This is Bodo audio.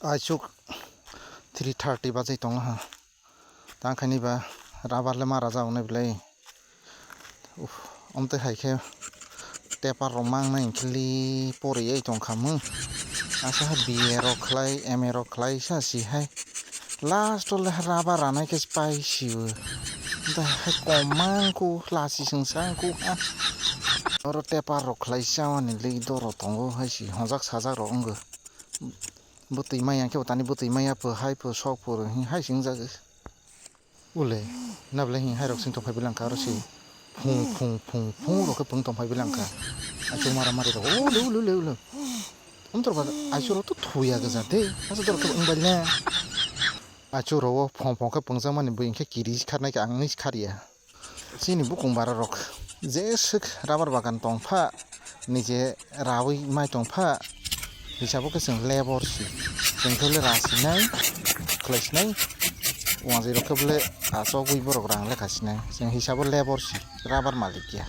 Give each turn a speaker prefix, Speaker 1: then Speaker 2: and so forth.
Speaker 1: आइसुक 3:30 बाजै दङ हा तांखानिबा राबारले मारा जावनाय बिलाय अमते हायखे टेपार रोमांनाय खिलि परियै दंखामो आसा बिए रखलाय एमए रखलाय सासिहाय लास्ट ले राबार रानाय के स्पाइसियो दा कमांको लासि संसांको हा और टेपार रखलाय सावानि लै दर दंगो हायसि हजाक साजाक रंगो बुतै माया के तानि बुतै माया प हाय प sok por हाय सिं जागो उले नाबले हि हाय रक सिं तफाय बिलांका रसि फुं फुं फुं फुं रक फुं तफाय बिलांका आचो मारा मारि र ओ लो लो लो उमतर बा आचो र तो थुया गजा दे आचो दर के उंबाइला आचो र फं फं के पंजा माने बइंखे किरि खारनाय के आंनि खारिया सिनि बुकुं बारा रक जे सिक राबार बागान दंफा निजे रावै माइ दंफा हिसाबो के जों लेबरसि जोंखौले रासिनाय खलायसिनाय वाजे रखबले आसो गुइ बरक रां लेखासिनाय जों हिसाबो लेबरसि राबार मालिक गैया